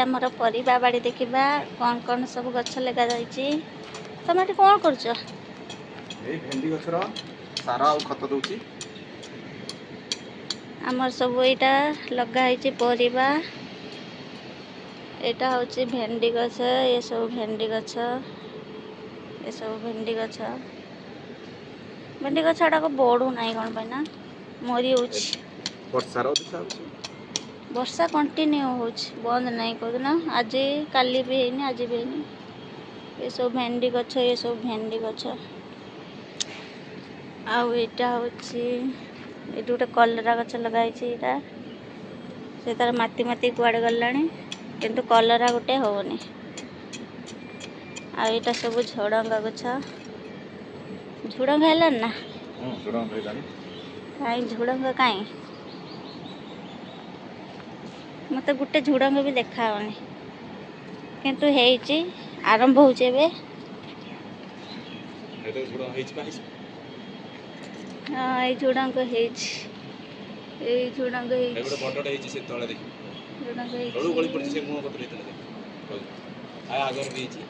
ଆମର ପରିବା ବାଡ଼ି ଦେଖିବା, କ'ଣ କ'ଣ ସବୁ ଗଛ ଲଗାଯାଇଛି। ତମେ ଏଠି କ'ଣ କରୁଛ? ଏଇ ଭେଣ୍ଡି ଗଛର ସାର ଆଉ ଖତ ଦଉଛି। ଆମର ସବୁ ଏଇଟା ଲଗା ହେଇଛି ପରିବା। ଏଇଟା ହେଉଛି ଭେଣ୍ଡି ଗଛ, ଏସବୁ ଭେଣ୍ଡି ଗଛ, ଏସବୁ ଭେଣ୍ଡି ଗଛ। ଭେଣ୍ଡି ଗଛ ଗୁଡ଼ାକ ବଢ଼ୁନାହିଁ କ'ଣ ପାଇଁ ନା ମରିଯାଉଛି। ବର୍ଷାର ଅଧିକା ହେଉଛି। ବର୍ଷା କଣ୍ଟିନ୍ୟୁ ହେଉଛି, ବନ୍ଦ ନାହିଁ କେଉଁଦିନ। ଆଜି କାଲି ବି ହେଇନି, ଆଜି ବି ହେଇନି। ଏସବୁ ଭେଣ୍ଡି ଗଛ, ଏସବୁ ଭେଣ୍ଡି ଗଛ। ଆଉ ଏଇଟା ହେଉଛି, ଏଇଠି ଗୋଟେ କଲରା ଗଛ ଲଗା ହେଇଛି। ଏଇଟା ସେ ତାର ମାତି ମାତି କୁଆଡ଼େ ଗଲାଣି, କିନ୍ତୁ କଲରା ଗୋଟେ ହେଉନି। ଆଉ ଏଇଟା ସବୁ ଝୁଡ଼ଙ୍ଗ ଗଛ। ଝୁଡ଼ଙ୍ଗ ହେଲାଣି ନା? ଝୁଡ଼ଙ୍ଗ ହେଲାଣି। କାଇଁ ଝୁଡ଼ଙ୍ଗ କାଇଁ? ମୋତେ ଗୋଟେ ଝୁଡ଼ଙ୍ଗ ବି ଦେଖା ହେଉନି, କିନ୍ତୁ ହେଇଛି, ଆରମ୍ଭ ହେଉଛି ଏବେ। ହଁ, ଏଇ ଝୁଡ଼ଙ୍ଗ ହେଇଛି, ଏଇ ଝୁଡ଼ଙ୍ଗ ହେଇଛି। ବଡ଼ଟେ ହେଇଛି ସେ ତଳେ ଦେଖିବୁ। ଝୁଡ଼ଙ୍ଗ ତଳକୁ ଗଳି ପଡ଼ିଛି ହେଇଛି ସେ ମୁହଁ କତିରେ ହେଇଥିଲା ଦେଖ। ଆଉ ଆଗରେ ବି ହେଇଛି।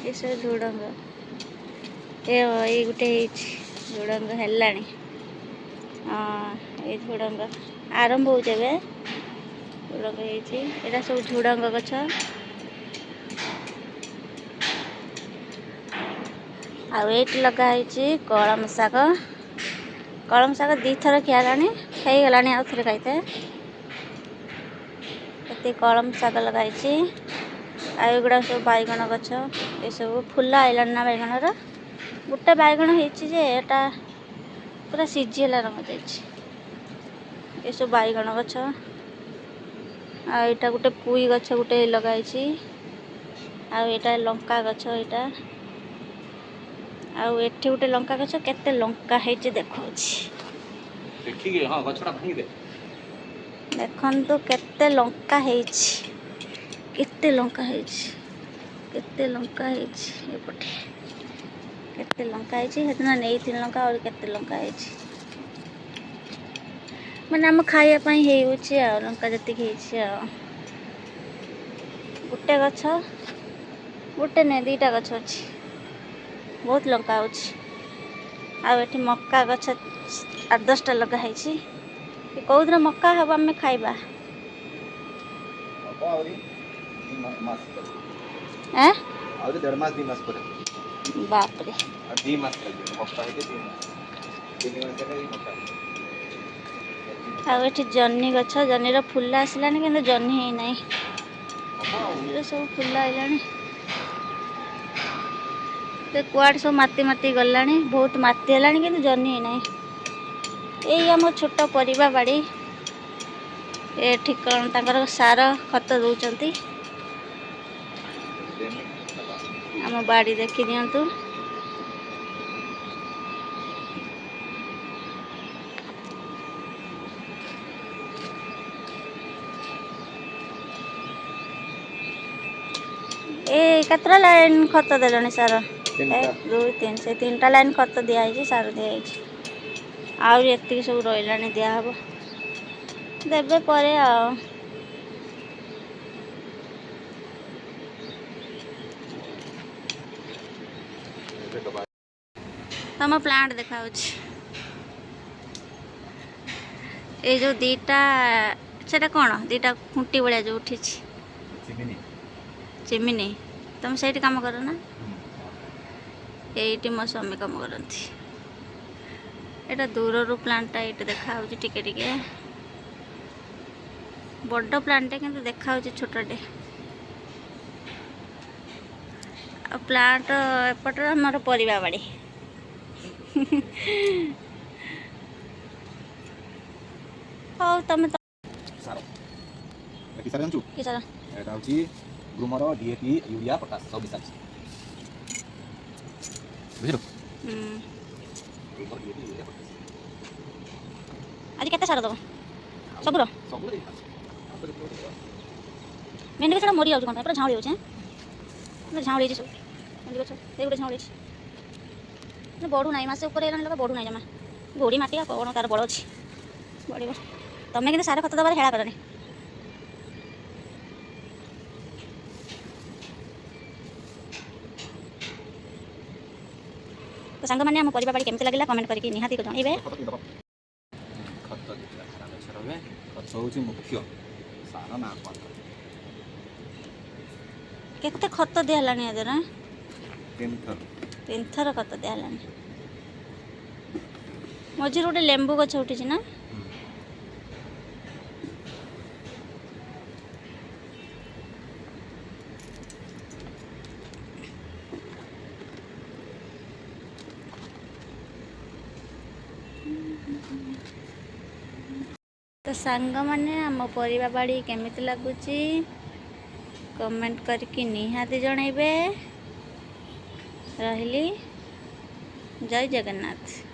ଏସବୁ ଝୁଡ଼ଙ୍ଗ। ଏ ଏଇ ଗୋଟେ ହେଇଛି ଝୁଡ଼ଙ୍ଗ, ହେଲାଣି। ହଁ, ଏଇ ଝୁଡ଼ଙ୍ଗ ଆରମ୍ଭ ହେଉଛି ଏବେ। ଝୁଡ଼ଙ୍ଗ ହେଇଛି। ଏଇଟା ସବୁ ଝୁଡ଼ଙ୍ଗ ଗଛ। ଆଉ ଏଇଠି ଲଗା ହେଇଛି କଳମ ଶାଗ। କଳମ ଶାଗ 2 ଥର ଖିଆ ହେଲାଣି, ହେଇଗଲାଣି ଆଉ ଥରେ ଖାଇତେ। ଏତିକି କଳମ ଶାଗ ଲଗା ହେଇଛି। ଆଉ ଏଗୁଡ଼ାକ ସବୁ ବାଇଗଣ ଗଛ। ଏସବୁ ଫୁଲ ଆଇଲାଣି ନା ବାଇଗଣର? ଗୋଟେ ବାଇଗଣ ହେଇଛି ଯେ ଏଟା ପୁରା ସିଝି ହେଲା ରଙ୍ଗ ଯାଇଛି। ଏସବୁ ବାଇଗଣ ଗଛ। ଆଉ ଏଇଟା ଗୋଟେ ପୁଇ ଗଛ ଗୋଟେ ଲଗା ହେଇଛି। ଆଉ ଏଇଟା ଲଙ୍କା ଗଛ ଏଇଟା। ଆଉ ଏଠି ଗୋଟେ ଲଙ୍କା ଗଛ, କେତେ ଲଙ୍କା ହେଇଛି ଦେଖାଉଛି। ଦେଖିକି, ହଁ, ଗଛଟା ଭାଙ୍ଗିଦେ। ଦେଖନ୍ତୁ କେତେ ଲଙ୍କା ହେଇଛି, କେତେ ଲଙ୍କା ହେଇଛି, କେତେ ଲଙ୍କା ହେଇଛି। ଏପଟେ କେତେ ଲଙ୍କା ହେଇଛି। ସେଦିନ ନେଇଥିଲି ଲଙ୍କା, ଆହୁରି କେତେ ଲଙ୍କା ହେଇଛି। ମାନେ ଆମ ଖାଇବା ପାଇଁ ହେଇଯାଉଛି ଆଉ ଲଙ୍କା ଯେତିକି ହେଇଛି। ଆଉ ଗୋଟେ ଗଛ, ଗୋଟେ ନୁହେଁ, 2ଟା ଗଛ ଅଛି, ବହୁତ ଲଙ୍କା ହେଉଛି। ଆଉ ଏଠି ମକା ଗଛ 8-10ଟା ଲଗା ହେଇଛି। କେଉଁଦିନ ମକା ହେବ ଆମେ ଖାଇବା? ହବ ଆହୁରି 2 ମାସ ପରେ। ଏଁ? ଆହୁରି ଦେଢ଼ ମାସ 2 ମାସ ପରେ। ବାପରେ! ଆଉ 2 ମାସ ଲାଗିବ ମକା ହେଇତେ, 2 ମାସ 3 ମାସ ହେଲେ ଏଇ ମକା ହେଇଯିବ। ଆଉ ଏଠି ଜହ୍ନି ଗଛ, ଜହ୍ନିର ଫୁଲ ଆସିଲାଣି କିନ୍ତୁ ଜହ୍ନି ହେଇନାହିଁ। ହବ ଆଉ। ଜହ୍ନିର ସବୁ ଫୁଲ ଆଇଲାଣି। ସେ କୁଆଡ଼େ ସବୁ ମାତି ମାତି ଗଲାଣି, ବହୁତ ମାତି ହେଲାଣି କିନ୍ତୁ ଜହ୍ନି ହେଇନାହିଁ। ଏଇ ଆମ ଛୋଟ ପରିବା ବାଡ଼ି। ଏଠି କ'ଣ ତାଙ୍କର ସାର ଖତ ଦେଉଛନ୍ତି। ଆମ ବାଡ଼ି ଦେଖି ଦିଅନ୍ତୁ। ଏ କେତେଟା ଲାଇନ୍ ଖତ ଦେଲଣି ସାର? ତିନିଟା। 1, 2, 3। ସେ 3ଟା ଲାଇନ୍ ଖତ ଦିଆହେଇଛି, ସାର ଦିଆହେଇଛି। ଆହୁରି ଏତିକି ସବୁ ରହିଲାଣି, ଦିଆହେବ, ଦେବେ ପରେ। ଆଉ ଏବେ ଦବା। ତମ ପ୍ଲାଣ୍ଟ ଦେଖାଉଛି। ଏଇ ଯେଉଁ 2ଟା, ସେଟା କ'ଣ 2ଟା ଖୁଣ୍ଟି ଭଳିଆ ଯେଉଁ ଉଠିଛି? ଚିମିନି। ଚିମିନି। ତମେ ସେଇଠି କାମ କର ନା? ଏଇଠି ମୋ ସ୍ୱାମୀ କାମ କରନ୍ତି। ଏଇଟା ଦୂରରୁ ପ୍ଲାଣ୍ଟଟା ଏଇଠି ଦେଖାହେଉଛି ଟିକେ ଟିକେ। ବଡ଼ ପ୍ଲାଣ୍ଟଟେ କିନ୍ତୁ ଦେଖାହେଉଛି ଛୋଟଟେ। ଆଉ ପ୍ଲାଣ୍ଟ ଏପଟରେ ଆମର ପରିବା ବାଡ଼ି। ହଉ, ତମେ ତ ସାର, ଏଟା କି ସାର ଜାଣିଛୁ? କି ସାର? ଏଟା ହେଉଛି ଗ୍ରୁମର, ଡିଏପି, ୟୁରିଆ, ପଟାସ ସବୁ ମିଶା ଅଛି, ବୁଝିଲୁ? ହୁଁ। ଗ୍ରୁମର, ଡିଏପି, ୟୁରିଆ, ପଟାସ। ଆଜି କେତେ ସାର ଦେବ ସବୁର? ସବୁ ଦେଇଛି। ଭେଣ୍ଡି ଗଛଟା ମରିଯାଉଛି କ'ଣ ପାଇଁ? ପୁରା ଝାଉଁଳି ଯାଉଛି। ପୁରା ଝାଉଁଳି ହେଇଛି ସବୁ ଭେଣ୍ଡି ଗଛ। ଏଇ ଗୋଟେ ଝାଉଁଳିଛି, ମାନେ ବଢ଼ୁନାହିଁ। ମାସେ ଉପରେ ହେଲାଣି ଲଗା, ବଢ଼ୁନାହିଁ ଜମା। ଗୋଡ଼ି ମାଟି, ଆଉ କ'ଣ ତାର ବଳ ଅଛି ବଢ଼ିବ? ତମେ କିନ୍ତୁ ସାର ଖତ ଦେବାରେ ହେଳା କରନି। ସାଙ୍ଗମାନେ, ଆମ ପରିବା ବାଡ଼ି କେମିତି ଲାଗିଲା, କମେଣ୍ଟ କରିକି ନିହାତି ଜଣାଇବେ। ଖତ ଦେଇଥିଲା ଗଛର। ଏବେ ଖତ ହେଉଛି ମୁଖ୍ୟ, ସାର ନା ଖତ। କେତେ ଖତ ଦିଆହେଲାଣି ଏଥିରେ? ତିନିଥର। ତିନିଥର ଖତ ଦିଆହେଲାଣି। ମଝିରେ ଗୋଟେ ଲେମ୍ବୁ ଗଛ ଉଠିଛି ନା? ତ ସାଙ୍ଗମାନେ, ଆମ ପରିବା ବାଡ଼ି କେମିତି ଲାଗୁଛି, କମେଣ୍ଟ କରିକି ନିହାତି ଜଣାଇବେ। ରହିଲି, ଜୟ ଜଗନ୍ନାଥ।